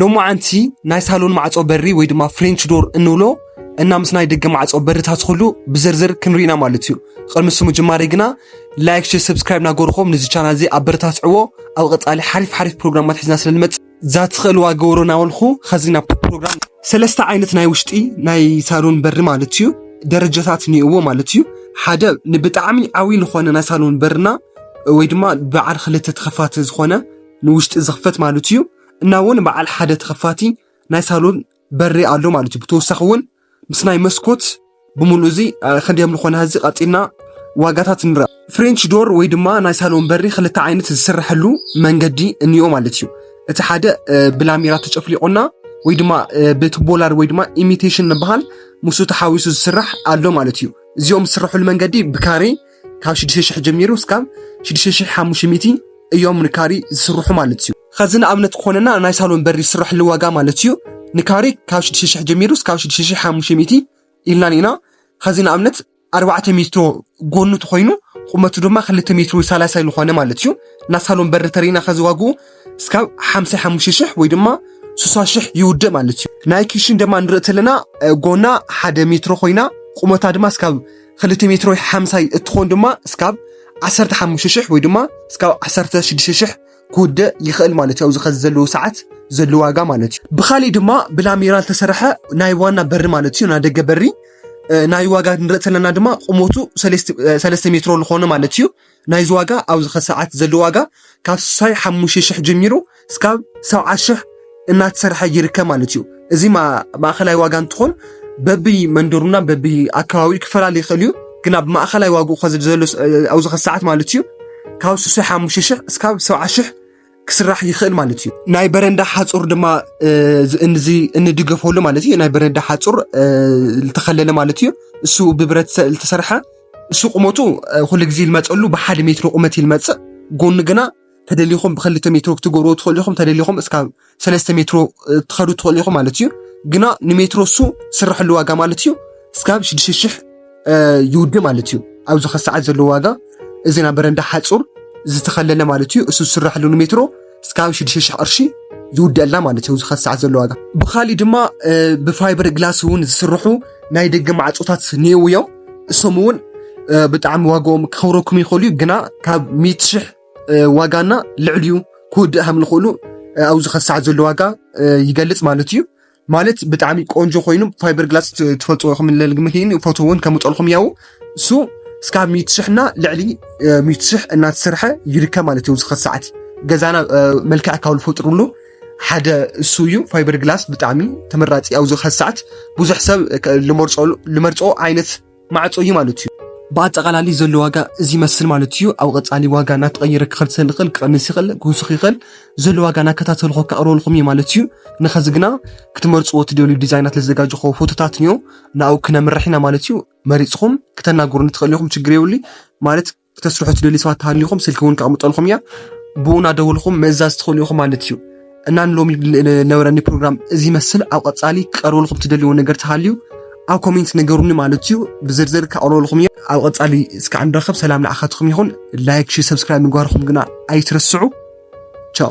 ሎማዓንቲ ናይ ሳሎን ማዕጾ በሪ ወይ ድማ ፍሬንች ዶር እንብሎ እና ምስ ናይ ደገ ማዕጾ በርታት ኩሉ ብዝርዝር ክንሪና ማለት እዩ። ቅድሚ እሱ ምጅማረይ ግና ላይክ፣ ሼር፣ ሰብስክራይብ ናገርኹም ነዚ ቻናል እዚ ኣበረታትዕዎ። ኣብ ቀጻሊ ሓሪፍ ሓሪፍ ፕሮግራማት ሒዝና ስለ ንመጽእ እዛ ትኽእልዋ ገበሩ ናበልኩ ኸዚ ናብ ፕሮግራም። ሰለስተ ዓይነት ናይ ውሽጢ ናይ ሳሎን በሪ ማለት እዩ ደረጃታት እኒእዎ ማለት እዩ። ሓደ ንብጣዕሚ ዓብዪ ዝኾነ ናይ ሳሎን በርና ወይ ድማ በዓል ክልተ ተኸፋቲ ዝኾነ ንውሽጢ ዝኽፈት ማለት እዩ። እና እውን በዓል ሓደ ተኸፋቲ ናይ ሳሎን በሪ ኣሎ ማለት እዩ። ብተወሳኺ እውን ምስ ናይ መስኮት ብምሉእ እዚ ክንደዮም ዝኾነ ዚ ቀፂልና ዋጋታት ንርእ። ፍሬንች ዶር ወይ ድማ ናይ ሳሎን በሪ ክልተ ዓይነት ዝስርሐሉ መንገዲ እኒኦ ማለት እዩ። እቲ ሓደ ብላሜራ ተጨፍሊቆና ወይ ድማ ብትቦላር ወይ ድማ ኢሚቴሽን ንበሃል ምስኡ ተሓዊሱ ዝስራሕ ኣሎ ማለት እዩ። እዚኦም ዝስርሕሉ መንገዲ ብካሬ ካብ ሽዱሽተ ሽሕ ጀሚሩ እስካብ ሽዱሽተ ሽሕ ሓሙሽተ ሚእቲ እዮም ንካሪ ዝስርሑ ማለት እዩ። ከዚ ንኣብነት ክኾነና ናይ ሳሎን በሪ ዝስርሕሉ ዋጋ ማለት እዩ። ንካሪ ካብ ሽዱሽተ ሽሕ ጀሚሩ እስካብ ሽዱሽተ ሽሕ ሓሙሽተ ሚእቲ ኢልና ኢና። ከዚ ንኣብነት ኣርባዕተ ሜትሮ ጎኑ ተኾይኑ ቁመቱ ድማ ክልተ ሜትሮ ሰላሳ ዝኾነ ማለት እዩ። ናይ ሳሎን በሪ ተሪና ከዚ ዋግኡ እስካብ ሓምሳ ሓሙሽተ ሽሕ ወይ ድማ ስሳ ሽሕ ይውድእ ማለት እዩ። ናይ ኪሽን ድማ ንርኢ ተለና ጎና ሓደ ሜትሮ ኮይና ቁመታ ድማ እስካብ ክልተ ሜትሮ ሓምሳይ እትኾን ድማ እስካብ ዓሰርተ ሓሙሽተ ሽሕ ወይ ድማ እስካብ ዓሰርተ ሽዱሽተ ሽሕ ክውድእ ይኽእል ማለት እዩ። ኣብዚ ከዚ ዘለዉ ሰዓት ዘለዉ ዋጋ ማለት እዩ። ብኻሊእ ድማ ብላሜራ ዝተሰርሐ ናይ ዋና በሪ ማለት እዩ፣ ናይ ደገ በሪ ናይ ዋጋ ንርኢ ተለና ድማ ቁመቱ ሰለስተ ሜትሮ ዝኾነ ማለት እዩ። ናይዚ ዋጋ ኣብዚ ከሰዓት ዘሎ ዋጋ ካብ ስሳይ ሓሙሽተ ሽሕ ጀሚሩ እስካብ ሰብዓ ሽሕ እናተሰርሐ ይርከብ ማለት እዩ። እዚ ማእኸላይ ዋጋ እንትኾን በቢ መንደሩና በቢ ኣከባቢኡ ክፈላለ ይኽእል እዩ። ግን ኣብ ማእኸላይ ዋግኡ ከዚ ዘሎ ኣብዚ ከሰዓት ማለት እዩ ካብ ስሳይ ሓሙሽተ ሽሕ እስካብ ሰብዓ ሽሕ ክስራሕ ይኽእል ማለት እዩ። ናይ በረንዳ ሓፁር ድማ እዚ እንድገፈሉ ማለት እዩ። ናይ በረንዳ ሓፁር ዝተኸለለ ማለት እዩ። እሱ ብብረት ዝተሰርሐ እሱ ቁመቱ ኩሉ ግዜ ይልመፀሉ ብሓደ ሜትሮ ቁመት ይልመፅእ። ጎኑ ግና ተደሊኹም ብክልተ ሜትሮ ክትገብርዎ ትኽእሉ ኢኹም። ተደሊኹም እስካብ ሰለስተ ሜትሮ ትኸዱ ትኽእሉ ኢኹም ማለት እዩ። ግና ንሜትሮ እሱ ስርሕሉ ዋጋ ማለት እዩ እስካብ ሽዱሽተ ሽሕ ይውድእ ማለት እዩ። ኣብዚ ከሰዓት ዘለዎ ዋጋ እዚ ናይ በረንዳ ሓፁር ዝተኸለለ ማለት እዩ። እሱ ዝስረሐሉ ንሜትሮ እስካብ ሽዱሽተ ሽሕ ቅርሺ ይውደአልና ማለት እዩ። እዚ ከሰዓት ዘሎ ዋጋ ብኻሊእ ድማ ብፋይበር ግላስ እውን ዝስርሑ ናይ ደገ ማዕፆታት እኒአው እዮም። እሶም እውን ብጣዕሚ ዋጋኦም ክኸብረኩም ይኽእሉ እዩ። ግና ካብ ሚእቲ ሽሕ ዋጋና ልዕሊኡ ክውድእ ከም ንኽእሉ ኣብዚ ከሰዓት ዘሎ ዋጋ ይገልፅ ማለት እዩ። ማለት ብጣዕሚ ቆንጆ ኮይኑ ፋይበር ግላስ ትፈልጥዎ ኢኹም ለልግምት ይን ፎቶ እውን ከምጠልኩም ያው እሱ እስካብ ሚእቲ ሽሕና ልዕሊ ሚእቲ ሽሕ እናተሰርሐ ይርከብ ማለት እዩ። ኣብዚ ከሰዓት ገዛና መልክዕ ካብ ዝፈጥሩሉ ሓደ እሱ እዩ። ፋይበር ግላስ ብጣዕሚ ተመራፂ ኣብዚ ከሰዓት ብዙሕ ሰብ ልመርፆ ዓይነት ማዕፆ እዩ ማለት እዩ። ብኣጠቓላሊ ዘሎ ዋጋ እዚ ይመስል ማለት እዩ። ኣብ ቀፃሊ ዋጋ እናተቐየረ ክኸልሰል ይኽእል፣ ክቐንስ ይኽእል፣ ክውስኽ ይኽእል። ዘሎ ዋጋ እናከታተልኹ ከቕርበልኩም እዩ ማለት እዩ። ንኸዚ ግና ክትመርፅዎ ትደልዩ ዲዛይናት ለዘጋጀኹ ፎቶታት እኒኦ ናብኡ ክነምርሕ ኢና ማለት እዩ። መሪፅኹም ክተናግሩኒ ትኽእሉ ኢኹም፣ ችግር የብሉ ማለት ክተስርሑ ትደልዩ ሰባት ተሃሊኹም ስልኪ እውን ከቕምጠልኩም እያ። ብኡ እናደወልኹም ምእዛዝ ትኽእሉ ኢኹም ማለት እዩ። እና ንሎሚ ዝነበረኒ ፕሮግራም እዚ ይመስል። ኣብ ቀፃሊ ክቐርበልኩም ትደልይዎ ነገር ተሃልዩ ኣብ ኮሜንት ነገሩኒ ማለት እዩ። ብዝርዝር ከቕርበልኩም እየ። ኣብ ቀፃሊ እስካዕ ንረኸብ። ሰላም ንዓኻትኩም ይኹን። ላይክ፣ ሼር፣ ሰብስክራይብ ምግባርኩም ግና ኣይትረስዑ። ቻው።